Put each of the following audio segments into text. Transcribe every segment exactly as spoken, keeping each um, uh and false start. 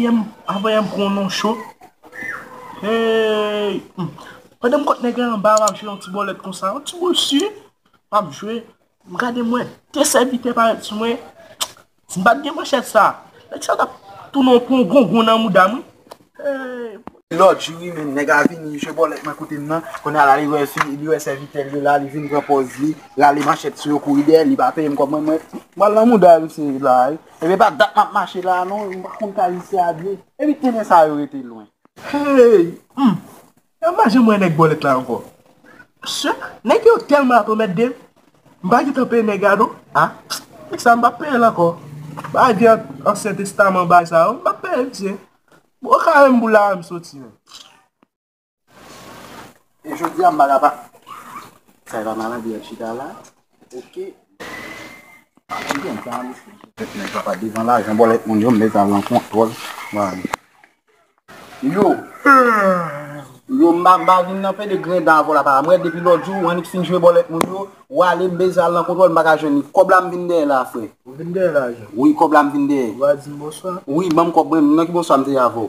Yè m, avan yè m pran yon non cho. Hey! Hmm. Pandan m kot nèg la anba, m ap jwe yon ti bòlèt konsa, yon ti boul si. M ap jwe. M gade mwen, de sèvitè parèt sou mwen. Si m pa t gen manchèt sa, nèg sa t ap tounen yon pon gongon nan mouda m, wi. Hey! Lòt jou, wi, men nèg la vini jwe bòlèt mwen kote m nan. Kounye a la, li wè fi, li wè sèvitè l yo la, li vin pran pòz li, rale manchèt sou yo, kouri dèyè, li pa peye m kòb mwen, mwen, m al nan mouda misye la, wi. Epi pa dat m ap mache la, non, m pa konn kay isi a byen. Epi tenten sa yo rete lwen. Hey! Hmm. Yo pa janm wè nèg bòlèt la ankò. Mesye, nèg yo tèlman ap anmède m. M pa gentan peye nèg la non. Ah, nèg sa m p ap peye l ankò. Bagay vye Ansyen Testaman bagay sa yo, m p ap peye misye. Bon, kare m pou la m soti menm. E jodi a m pa ka pa. Sa e pa maladi ap chita la. Ok. Nèg papa devan lajan bòlèt moun yo, m bezwen al nan kontwòl. Yo. Yo, m pa, m pa vin nan pede grenn dan avè w la pa. Mwen depi lòt jou, w annik fin jwe bòlèt moun yo, w ale m bezwen al nan kontwòl, m pa ka jwenn li. Kòb la m vin dèyè la, frè. Ou vin dèyè lajan? Wi, kòb la m vin dèyè. Ou pa di m bonswa? Wi, ban m kòb mwen, nan ki bonswa m te avè w?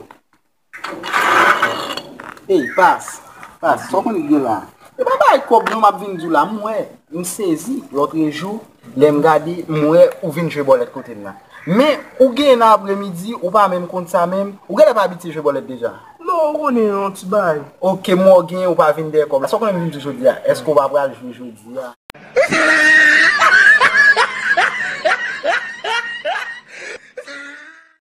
Ey, pas. Pas, sa w konnen ki gen la? E pa bay kòb non m ap vin di w la, m wè, m sezi. Lòtrejou, lè m gade, m wè ou vin jwe bòlèt kote m nan. Men, ou genyen nan apremidi, ou pa menm konn sa menm, ou genlè pa abitye jwe bòlèt deja. Non, ou konnen yon ti bay. Ok, m wè w genyen, ou pa vin dèyè kòb la. Sa w konnen m vin di w jodi a? Èske w pa pral jwe jodi a?